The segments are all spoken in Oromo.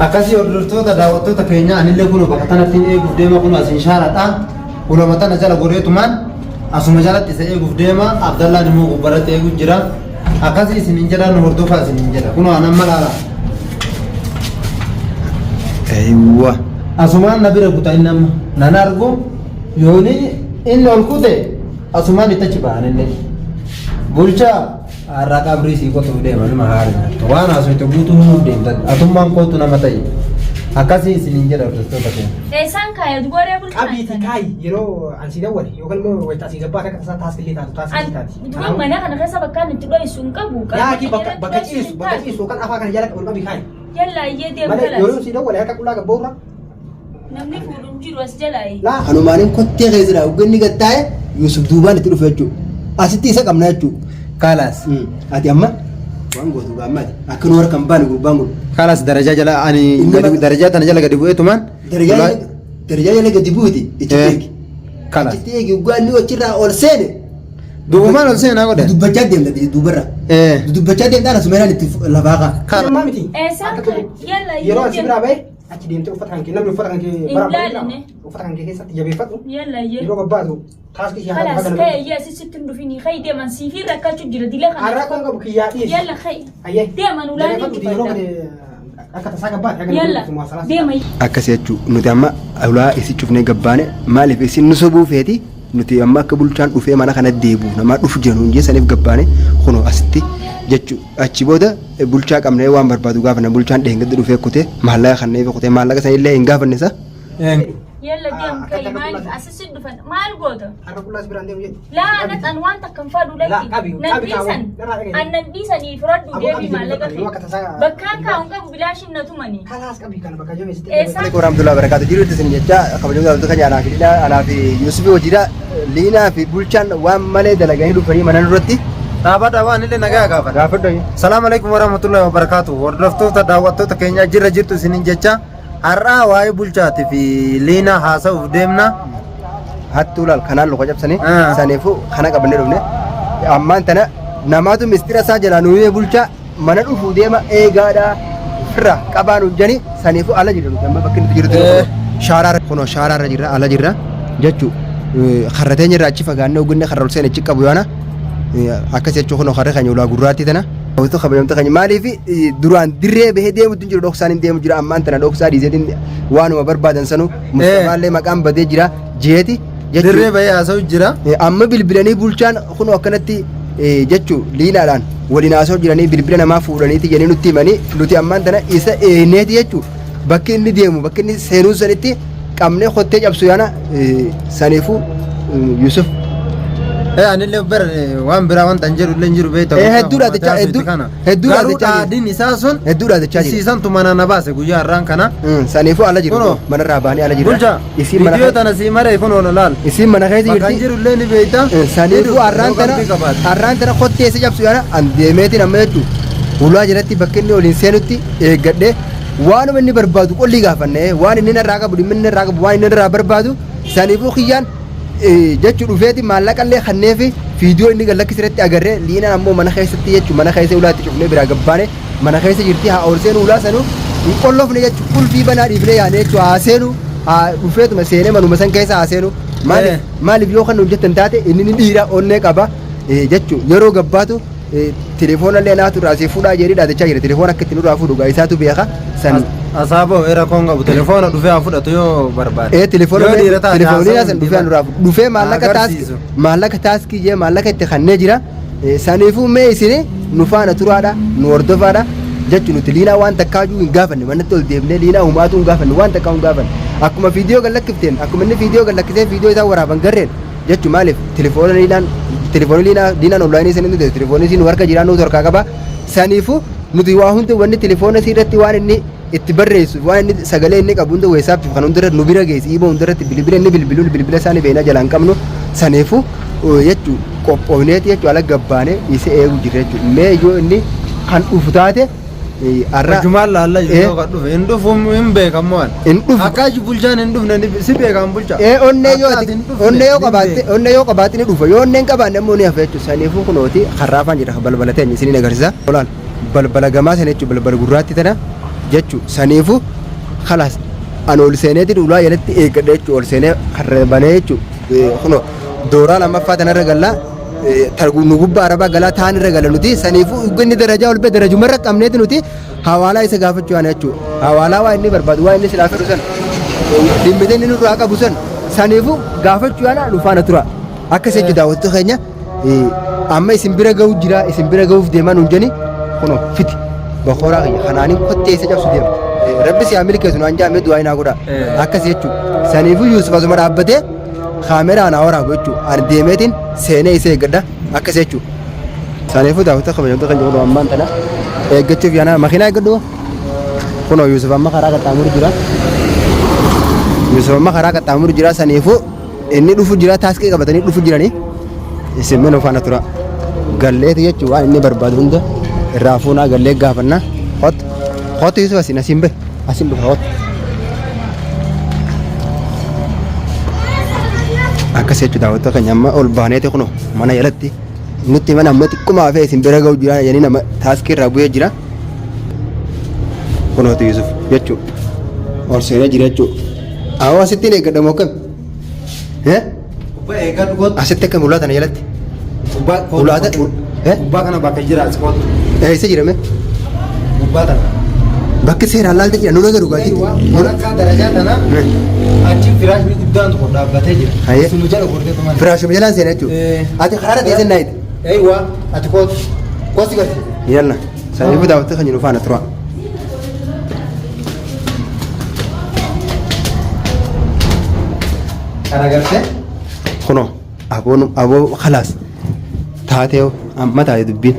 Akkasii hordoftoota daawwattoota keenya anillee kun bakka tanatti eeguuf deema kun asiin shaaradha. Ulama tana jala goreetumaan asuma jalatti isa eeguuf deema. Abdallaan immoo gubbarratti eegu jira. Akkasii isiniin jedha nu hordofaa isiniin jedha. Kunoo an amma laala. Eeywa. Asumaan na bira kuta inni amma. Nan argu yooni inni ol kute asumaan itti achi ba'an illee. Bulchaa har'a qabrii sii qotuuf deema nama haari. Waan haasofte guutuu himuuf deemtan. Atummaan kootu nama ta'i. Akkasii isiniin jedha hordoftoota keenya. Eessaan kaaya dubaree bulchaa? Qabiiti kaayi yeroo an si dawwale yookaan immoo wayita asii gabbaa akka tasaa taaskillee taatu taaskillee taati. Dura mana kana keessa bakka inni itti dho'isu hin qabu. Yaaki bakka bakka ciisu bakka ciisu yookaan afaa kana jala ol qabi kaayi. Yallaa iyyee deemu Malee kalas. yeroo si dawwale harka qullaa gabboorra. Namni fuudhu hin jiru as jalaayi. Laa Kanumaanin kottee keessa jira. Hogganni gad taa'e Yuusuf duubaan itti dhufe jechuudha. Asitti isa qabna jechuudha. Kaalaas. Ati amma waan gootu gaammaati. Akka nu harka hin baane gurbaan kun. Kaalaas darajaa jala ani Inni gadi darajaa tana jala gadi bu'eetumaan. Darajaa darajaa jala gadi bu'uti itti Eh. eegi. Kaalaas. Achitti eegi hoggaa inni achirraa ol seene. Duubumaan ol seenaa godhe. Dubbachaa deemta duubarra. Eh. Dubbachaa deemtaan asumaan itti lafaa ka'a. Kaalaas. Ammaa miti. Eessaan Akka kaaya? tokko Yallaa yeroo iyyee an si deemu. biraa bahe achi deemtee uffata kan kee namni uffata kan kee Hin bara laaline. uffata kan kee keessatti jabeeffadhu. Yallaa iyyee. Yeroo gabbaatu taaskii ishee haala Kalas haala kaya iyyee asitti hin dhufini. Kayi deeman siifii rakkachuu jira dila kana. Har'a kun qabu kiyyaa dhiisi. Yalla kayi. Ayyee. Deeman ulaan hin Jabeeffadhu yeroo cufadha. gadi akka tasaa gabbaate akka Yalla deema. Akkas jechuun nuti amma ulaa isi cufnee gabbaane maaliif isin nu sobuu feeti nuti amma akka bulchaan dhufee mana kana deebi'u namaa dhufu jennu hin jeessaniif gabbaane kunoo asitti jechuu achi booda bulchaa qabnee waan barbaadu gaafanna bulchaan dheengadda dhufee kutee maallaqa kanneen kutee maallaqa sanillee hin gaafanne isa. Yalla deem Akka kayi kana maaliif qullaa- asitti dhufan maal goota? Harka qullaas biraan deemu jedhu. Laa anas an waan takka hin fadhu Laa, lakki. qabi, Nan qabi kaawwan. dhiisan. Narraa dhagahi. An nan dhiisanii fudhadhu Aboo deebii qabi maallaqa jedhu, akka kee. tasaa- Bakkaan kaa'uun qabu bilaashin na tumani. Kalaas qabi kana bakka jabeessitti. Eessaa? Alaikum warahmatullahi wabarakatuh. Jiru itti isin jecha kabajamtoota daawwattoota keenya anaa fi Liinaa anaa fi Yuusufi hojiidha. Liinaa fi bulchaan waan malee dalaganii dhufanii mana duratti Dhaabadha waan illee nagaa gaafadha. gaafadhu. Salaam alaikum warahmatullahi wabarakatuh. Hordoftoota daawwattoota keenya jirra jirtu isiniin jecha har'aa waa'ee bulchaatii fi liinaa haasa'uuf deemna. Hattuu laal kanaan luka cabsanii Ah. saniifuu kana qabannee dhufne ammaan tana namaatu mistira isaa jalaa nu himee bulchaa mana dhufuu deema eegaadha firra qabaa nu jani saniifuu ala jirra nuti amma bakki nuti jirru Eh. shaaraarra kunoo shaaraarra jirra ala jirra jechuu karra teenya irraa achi fagaannee ogunne karra ol seene achi qabu yaana akkas jechuu kunoo karra keenya ulaa gurraattii tana. Hawwattoota kabajamtoota keenya maaliif duraan dirree bahee deemutu hin jiru dhoksaan hin deemu jira ammaan tana dhoksaa dhiiseetiin waanuma barbaadan sanuu Mustafaallee maqaan badee jira jeeti jechuun Dirree bahee haasa'u jira. Amma bilbilanii bulchaan kun akkanatti jechuu liinaadhaan waliin haasa'u jiranii bilbila namaa fuudhaniiti jedhanii nutti himanii nuti ammaan tana isa eeneeti jechuu bakki inni deemu bakki inni seenuu sanitti qabnee kottee cabsu yaana saniifuu Yusuf Eh anillee bar waan biraa wanta hin jedhu illee hin jiru beekta. Eh, hedduu dhaadachaa- hedduu- hedduu Garuu dhaadachaa jira. dhaadhiin isaa sun hedduu dhaadachaa jira. isiisantu mana na baase guyyaa har'aan kana. Saniifuu ala jiru Kunoo. manarraa baanii ala jiru. Bulchaa Isiin mana viidiyoo tana sii maree kunoo na laal. isiin mana keessa Bakka hin jirti. jiru illee ni beekta. Saniifuu har'aan tana har'aan tana kottee isa cabsu yaana an deemeetiin amma jechuun ulaa jalatti bakka inni oliin seenutti eeggadhee waanuma inni barbaadu qollii gaafanne waan inni narraa qabu dhimmi inni narraa qabu waan inni narraa barbaadu saniifuu kiyyaan jechuu dhufeeti maallaqa illee kanneefi fiidiyoo inni gad lakkise irratti agarree liinaan ammoo mana keessatti jechuu mana keessa ulaatti cufnee biraa gabbaane mana keessa jirti haa ol seenu ulaa sanuu hin qollofne jechuu qulfii banaa dhiifnee yaane jechuu haa seenu haa dhufeetuma seenee manuma san keessa haa seenu maaliif maaliif yoo kan hojjetan taate inni ni dhiira onnee qaba jechuu yeroo gabbaatu Telefoona illee naatu irraa asii fuudhaa jedhee dhaadachaa jira. Telefoona akka itti nurraa fuudhu gaa isaatu beeka. San Asaaboo rakkoo hin qabu telefoona dhufee haa fudhatu yoo barbaade. ee telefoona Yoo dhiira taate telefoonii haasa'uun san dhufee nurraa fuudhu. Dhufee maallaqa taaskii agarsiisu. maallaqa taaskii jee maallaqa itti kannee jira. Saniifuu mee isin nu faana turaadha nu hordofaadha jechuun nuti liinaa waan takkaajuu hin gaafanne manatti ol deemnee liinaa humaatuu hin gaafanne waan takkaa hin gaafanne akkuma viidiyoo gad lakkifteen akkuma inni viidiyoo gad lakkisee viidiyoo isaa waraaban garreen jechu maaliif telefoona liinaan telefoona liinaa liinaan onlaayinii sanii nuti telefoonni isii nu harka jiraa nuutu harkaa qaba saniifu nuti waa hunda wanni telefoona isii irratti waan inni itti barreessu waan inni sagalee inni qabu hunda weessaappiif kan hunda irratti nu bira geessi iiboo hunda irratti bilbila inni bilbilu bilbila isaanii beeknaa jalaan qabnu saniifu jechu qophoofneeti jechu ala gabbaanee isa eegu jirra jechu mee yoo inni kan dhufu taate Arra Hojumaan laalla Eh. yoo kan dhufe hin dhufu hin beekamu waan. Hin dhufu. Akka achi bulchaan hin dhufne si beekan bulcha. Ee onnee yoo Akka ati ati hin dhufne onnee yoo ni qabaatte beeka. onnee yoo qabaatte ni dhufa yoo onnee hin qabaanne immoo ni hafa jechuudha. Saniifuu kunooti karraafaan jira balbala teenya isiniin agarsiisa. Olaal balbala gamaa sana jechuudha balbala gurraatti tana Jechuu saniifu kalaas an ol seeneetiin ulaa jalatti eeggadha jechuu ol seenee karra banee jechuu kunoo dooraa lammaffaa tanarra gallaa nu gubbaa arabaa galaa taan irra gala nuti saniifuu inni darajaa ol ba'e darajumarra qabneeti nuti hawaalaa isa gaafachuu yaana jechuudha. Hawaalaa waa inni barbaadu waa inni silaa fedhu san dhimmite inni nurraa qabu san saniifuu gaafachuu yaana nu faana tura. Akkas jechuudha daawwattoota keenya amma isin bira ga'uu jira isin bira ga'uuf deemaa nuun jeni kunoo fiti bakooraa kiyya kanaaniin kottee isa cabsu deema. Rabbi si haa milkeessu naan jaamee du'aa hinaa godha. Akkas jechuudha. Saniifuu Yuusuf asuma dhaabbatee kaameraa naa waraabu jechuudha. Ani deemeetiin seenee isa eeggadha akkas jechuudha. Saniifuu daawwattoota kabajamtoota kan jedhu ammaan tana eeggachuuf yaana makiinaa eeggadhu. Kunoo Yuusuf amma karaa qaxxaamuru jira. Yuusuf amma karaa qaxxaamuru jira saniifuu inni dhufu jira taaskii qabatanii dhufu jiranii isin mee nu faana tura. Galleeti jechuun waan inni barbaadu hunda irraa fuunaa gallee gaafanna. Hot hot Yuusuf asiin asiin bahe asiin dhufa hot. Akkas jechuudha daawwattoota keenya amma ol baaneeti kunoo mana jalatti nutti mana amma xiqquma hafee isin bira ga'u jira jedhanii nama taaskii irraa bu'ee jira. Kunooti Yusuf jechuu ol seenee jira jechuu. Awwa asitti hin eeggadhamu akkam? Eh? Gubbaa eeggadhu kootu. Asitti akkam ulaa tana jalatti? Gubbaa Ulaa tana eh? Gubbaa kana bakka jira as kootu. Eessa jirame? Gubbaa tana. Bakki seeraan laalte jira nuna garu gaachiti. Walakkaa darajaa tana achi firaashni guddaan tokko dhaabbatee jira. Hayyee. Sunu jala gortee tuman. Firaashuma jalaan seena jechuudha. Eh. Ati karaarra teessee naayite. Eeywa ati kootu. Koosi gadi. Yalla. Saniifuu daawwattee kan jiru faana tura. Kana gartee. Kunoo aboon aboo khalaas taatee amma taate dubbiin.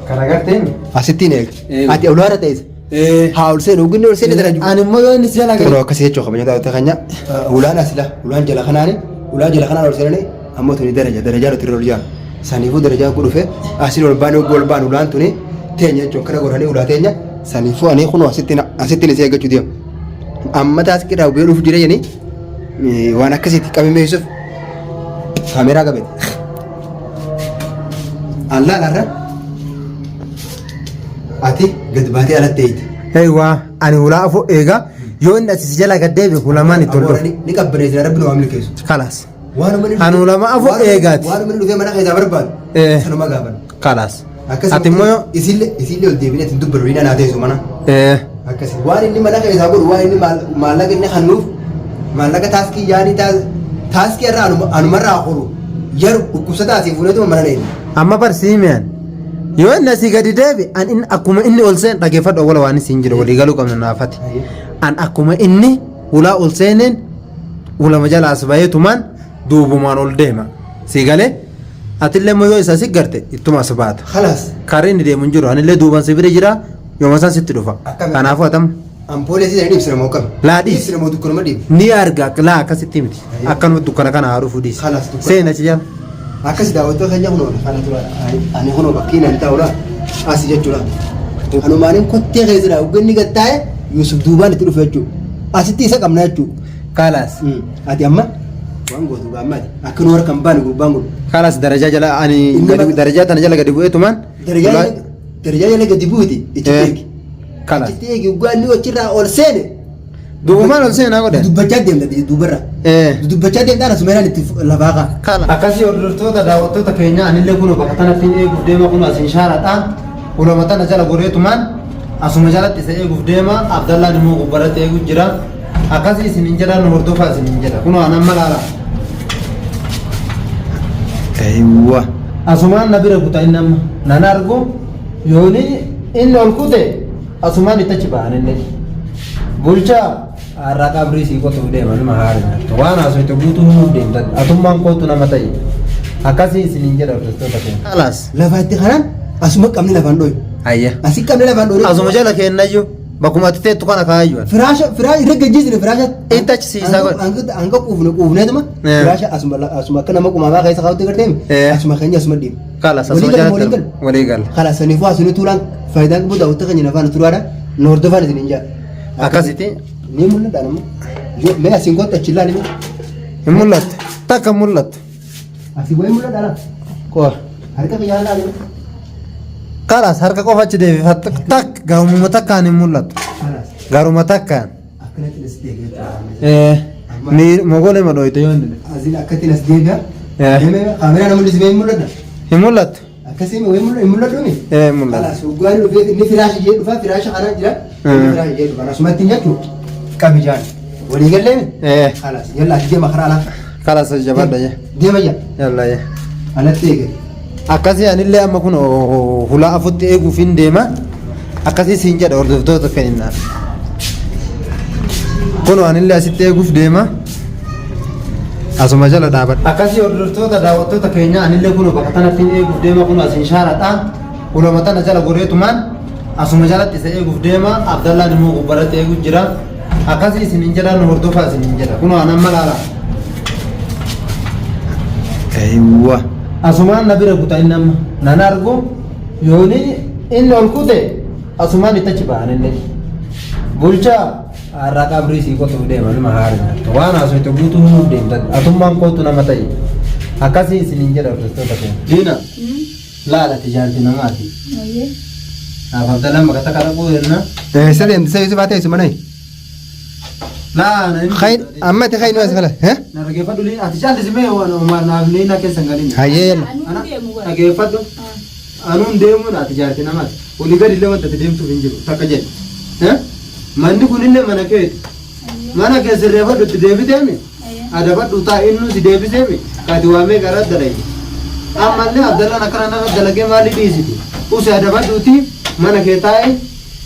Kana gartee. Asittiin eega. Eh. Ati ulaarra teesse. Haa ol seenu ogginni ol seene dara Ani immoo yoo inni si jala Kunoo akkasii jechuudha kabajamtoota daawwattoota keenya ulaan asila ulaan jala kanaani ulaa jala kanaan ol seenanii ammoo tuni daraja darajaa nuti irra ol jaanu saniifuu darajaa oggu dhufe asiin ol baane oggu ol baanu ulaan tuni teenya jechuudha akkana godhanii ulaa teenya saniifuu ani kunoo asittiin asittiin isee eeggachuu deema amma taaskii irraa bu'ee dhufu jira jedhanii waan akkasiitti qabamee Yusuf kaameeraa qabate allaa larra Ati gad baatee alatti eeyite. Eeywa ani hulaa afur eega yoo inni asii si jala gad deebi'e hulamaan itti ol dhufu. Ni qabbaneessina rabbi nu haa milkeessu. Kalaas. Waanuma inni Ani hulama afur eegaati. Waanuma inni dhufee mana keessaa barbaadu. Eh. Sanuma gaafanna. Kalaas. Akkasuma Ati immoo yoo isillee isillee ol deebinee ittiin dubbannu ni anaa teessu mana. Eh. Akkasi waan inni mana keessaa godhu waan inni maallaqa inni kennuuf maallaqa taaskii yaanii taaskii irraa anumarraa horu yaru dhukkubsataa asii fuuneetuma mana neeni. Amma barsiimeen yoo inni asii gadi deebi an inni akkuma inni ol seen dhageeffadhu awwala waan isiin jiru walii galuu qabna naafati. An akkuma inni ulaa ol seeneen ulama jala as baheetumaan duubumaan ol deema. Sii galee atillee immoo yoo isa si garte ittuma as baata. Khalaas. Karri inni deemu hin jiru anillee duuban si bira jira yooma san sitti dhufa. Akkami? Kanaafuu atam Ampoolii asii sana ibsina moo akkami? Laa dhiisi. Ibsina moo dukkanuma dhiibna? Ni arga laa akkasitti miti. Akkanuma dukkana kana haa dhufu dhiisi. Khalaas dukkana. Seena achi jala. Akkas daawwattoota keenya kunoo kana tura ani kunoo bakkiin ani taa'udha asi jechuudha. Kanumaanin kottee keessadha hogganni gad taa'e Yuusuf duubaan itti dhufe jechuudha. Asitti isa qabna jechuudha. Kalaas. Ati amma waan gootu gaammaati akka nu harka hin baane gurbaan kun. Kalaas darajaa jala ani Inni gadi darajaa tana jala gadi bu'eetumaan. Darajaa jala gadi bu'uti itti Eh. eegi. Kalaas. Achitti eegi hoggaa inni achirraa ol seene. Duubumaan ol seenaa godhe. Dubbachaa deemta duubarra. Eh. Dubbachaa deemta ana sumeeraan itti lafaa ka'a. Kala. Akkasii hordoftoota daawwattoota keenya anillee kun bakka tanatti eeguuf deema kun asiin shaaradha. Ulama tana jala goreetumaan asuma jalatti isa eeguuf deema. Abdallaan immoo gubbaratti eegu jira. Akkasii isin hin jedha nu hordofaa isin hin jedha. Kunoo anan malaala. Eewwa. Asumaan na bira kuta inni amma nan argu yooni inni ol kute asumaan itti achi ba'an illee. Bulchaa har'a qabrii sii qotuuf deema nama haala nyaattu waan haasofte guutuu himuuf deemta atummaan kootu nama ta'i akkasii isiniin jedha hordoftoota keenya. Kalaas. Lafa itti kanaan asuma qabni lafaan dhoyu. Hayya. Asi qabni lafaan dhoyu. Asuma jala keennayyuu bakkuma ati teettu kana kaayyuu. Firaasha firaasha irra gajjiisne firaasha. Itti achi siisaa godhe. Hanga quufne quufneetuma Eh. firaasha asuma asuma akka nama qumaamaa keessa kaa'utti garteemi Eh. asuma keenya asuma dhiibne. Kalaas asuma Walii gala jala walii gala. walii gala. Kalaas saniifuu asuni tuulaan faayidaan qabu daawwattota keenya nafaan turaadha. Nu hordofaan isin hin jaa. Akkasitti Ni mul'ata nama. Yoo mee asiin kottu achi ilaali mee. hin mul'attu. Takka hin mul'attu. Asii wayii mul'ata laa. Qofa. Harka kiyyaa ilaali mee. Kalaas harka qofa achi deebifatta. Takka gaamuma takkaan hin mul'attu. Garuma takkaan. Akkanatti as deebi'a. Ni mogolee ma dhooyte yoo inni. Asiin akkatti as deebi'a. Eh. Kaameraa namni si hin mul'ata. Hin mul'attu. Akkasii hin mul'atu mi? Eh mul'atu. Kalaas hoggaan dhufee inni firaasha jee dhufa firaasha kana jira. Inni firaasha jee dhufa asumatti hin jettu qabi jaan. Walii gallee mi? Eh. Kalaas yalla ati deema karaa alaa. Kalas jabaadha jee. Deema jaa. Yalla jee. Alatti eege. Akkasii anillee amma kun hulaa afutti eeguuf hin deema. Akkasii siin jedha hordoftoota keenya. Kun anillee asitti eeguuf deema. Asuma jala dhaabadha. Akkasii hordoftoota daawwattoota keenya anillee kun bakka tanatti eeguuf deema kun asiin shaaradha. Hulama tana jala goreetumaan asuma jalatti isa eeguuf deema. Abdallaan immoo gubbaratti eeguuf jira. Akkasii isin hin jedhan hordofaa isin hin jedha. Kun waan amma laala. Eewwa. Asumaan na bira kuta inni amma nan argu yooni inni ol kute asumaan itti achi ba'an illee. Bulchaa har'a qabrii sii qotuuf deema nama haari nyaata. Waan haasofte guutuu himuuf deemta. Atummaan kootu nama ta'i. Akkasii isin hin jedha hordoftoota keenya. Diina laala ati jaarti namaati. Ayyee. Naaf Abdallaan bakka takka dhaquu jenna. Eessa deemti isa Yusuf haa teessu mana? Laa na Khayn amma ati khayn as kala. Eh? Na dhageeffadhu liin ati caalisi mee waan naaf liina keessa hin galin. Hayyee yalla. Anuun deemu bara. Dhageeffadhu. Anuun deemuun ati jaarti namaati. Olii gadi illee wanta ati deemtuuf hin jiru takka jedhe. Manni kunillee mana keeti. Mana kee sirreeffadhu itti deebiteemi. Adabadhu taa inni si deebiseemi. Kati waamee garaa dalage. Ammallee Abdallaan akkana nama dalagee maali dhiisiti? Usi adabadhuuti mana kee taa'e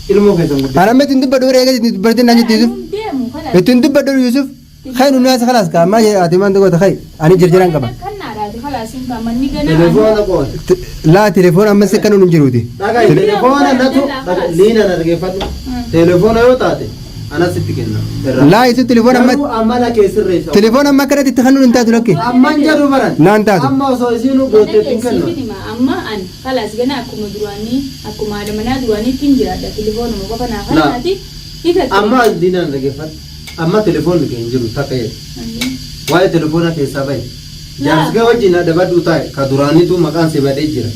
ilmoo keessan guddisa. Ana amma ittiin dubbadhu eega ittiin dubbatin naan jetti Yusuf. Anuun deemu kalaas. Ittiin dubbadhu Yusuf. Khayn nu as kalaas ka amma ati maan goota khay ani jirjiraan qaba. Kannaadhaati kalaas hin manni ganaa. Telefoona qoon. Laa telefoon ammas akka nuun hin jiruuti. Dhagaa telefoona natu liina na dhageeffadhu. Telefoona yoo taate anas sitti kenna. Laa Yusuf telefoon amma Garuu amala kee sirreessa. telefoon amma akkanatti itti kennuun hin taatu lakke. Amman jedhu baran. Naan taatu. Amma osoo isiinuu gooteetti hin kennu. Amma an kalaas gana akkuma duraanii akkuma haadha manaa duraaniitti hin jiraadha telefoonuma qofa naa Laa. kanaati. Hiika Amma liina na dhageeffadhu. Amma telefoonni kee hin jiru takka jedhe. Waa'ee telefoona keessaa bahi. Jaarsi kee wajjin adabadhu taa'e ka duraaniitu maqaan si badee jira.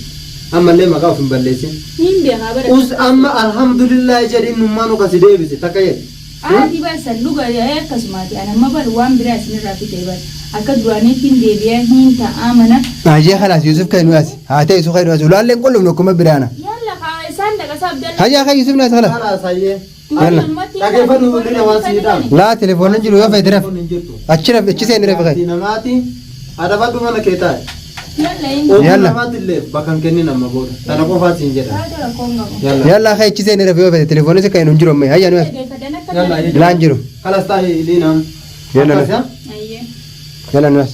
Ammallee maqaa of hin balleessin. Niin beekaa bara. Us amma alhamdulillah jedhin nummaanu kasi deebise takka jedhe. Haati barsan dhuga akkasumaati an amma bar waan biraa isinirraa fite bar akka duraaniitti hin deebi'ee hin ta'aa mana. Hayyee kalaas Yusuf khay nu as haa teessu khay nu as ulaalleen qollofnu akkuma biraana. Yalla kaa isaan dhaqasaa Abdalla. Hayyee khay Yusuf nu as kalaas. Kalaas hayyee. Yalla. Dhageeffadhu liina waan sii dhaamu. Laa telefoon hin jiru yoo feete raf. Telefoonni hin jirtu. Achi raf achi seeni raf khay. Jaartii namaati adabadhu mana kee taa'e. Yalla hin Oduu Yalla. namaati illee bakka hin kennin amma booda. Tana qofaa siin jedha. taate rakkoon qabu. Yalla. Yalla khay achi seeni raf yoo feete telefoonis akka hin jiru amma hayya nu as. Dhageeffadan akka Yalla. taate. Laa hin jiru. Kalas taa'e liina. Yalla. Akkas yaa? Ayyee. Yalla nu as.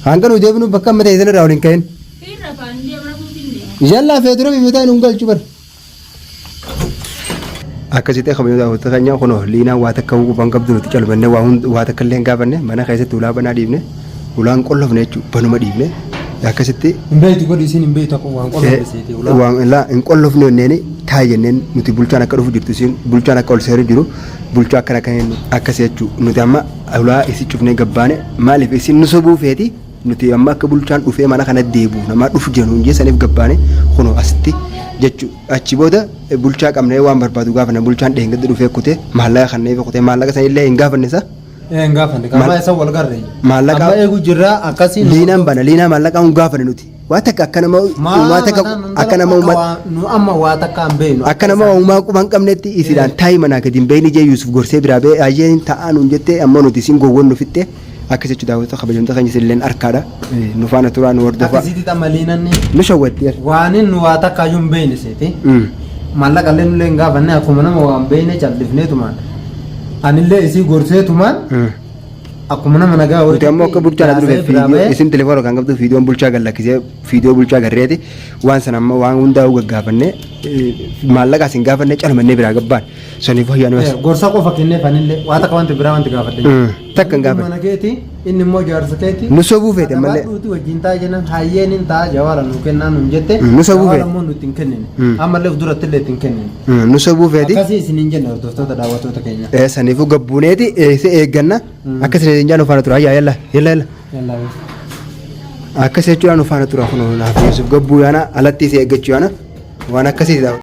Hanga nu deebinu bakka amma teessan irraa waliin ka'in. Irra faan deemna fuutiin deema. Yalla feetu rafi feetaa nu galchu bar. Akkasitti kabajuu daawwattoota keenya kunoo liinaan waa takka quban qabdu nuti calmannee waa hund waa takka illee hin gaafanne mana keessatti ulaa banaa dhiifne ulaan qollofne jechuudha banuma dhiifne akkasitti Hin beektu godhi isiin hin beektu akkuma waan qollofne seete ulaa. waan laa hin qollofne jenneen taa'e jenneen nuti bulchaan akka dhufu jirtu isiin bulchaan akka ol seeru jiru bulchaa akkana akka hin akkas jechuudha nuti amma ulaa isi cufnee gabbaane maaliif isin nu sobuu feeti Nuti amma akka bulchaan dhufee mana kana deebi'u namaa dhufu jira nuun jee saniif gabbaane kunoo asitti jechu achi booda bulchaa qabnee waan barbaadu gaafanna bulchaan dheengadda dhufee kutee maallaqa kanneefi kutee maallaqa sanillee hin gaafanne isa Ee hin gaafanne qaama isa wal garre. Maallaqa- Amma eegu jirra akkasii. liinaan bana liinaa maallaqaa hin gaafanne nuti waa takka akka nama waa takka akka nama uummata nu amma waa takka hin beeknu. akka nama uumaa quba hin qabnetti isiidhaan taa'i manaa gadi hin beeyni jee Yuusuf gorsee biraa ba'e ayyee hin ta'aa nuun jettee ammoo nuti isin gowwoon nu fixxe Akkas jechuun daawwattoota kabajamtoota keenya isinilleen arkaadha. Nu faana turaa nu hordofaa. Akkasitti amma liinanni Nu shawwatti. waan nu waa takka iyyuu hin beekne seeti. Maallaqa illee nullee hin gaafanne akkuma nama waan beekne callifneetumaan. Anillee isii gorseetumaan akkuma nama nagaa Nuti ammoo akka bulchaan as dhufe fiidiyoo isin telefoona kan qabdu fiidiyoon bulchaa gad lakkisee fiidiyoo bulchaa garreeti waan sana amma waan hundaa'u gaggaafanne maallaqa isin gaafanne calmannee biraa gabbaan. Saniif wayyaa nu as. Gorsa qofa kenneef anillee waa takka wanti biraa wanti gaafadhe. Takka hin gaafanne. Mana keeti inni immoo jaarsa keeti. Nu sobuu feete malee. Adabadhuuti wajjin taa'e jennaan hayyeen hin ta'a jawaala nu kennaa nuun jette. Nu sobuu Jawaala feete. immoo nutti hin kennine. Mm. Ammallee of duratti illee itti hin kennine. Nu sobuu feeti. Akkasii isin hin jenne hordoftoota daawwattoota keenya. Saniifuu gabbuuneeti eegsee eegganna. Akka isin hin jaanu faana tura. Hayyaa yalla yalla yalla. Yallaa. Akkas jechuudhaan nu faana tura kun naaf Yuusuf gabbuu yaana alatti isa eeggachuu yaana waan akkasii.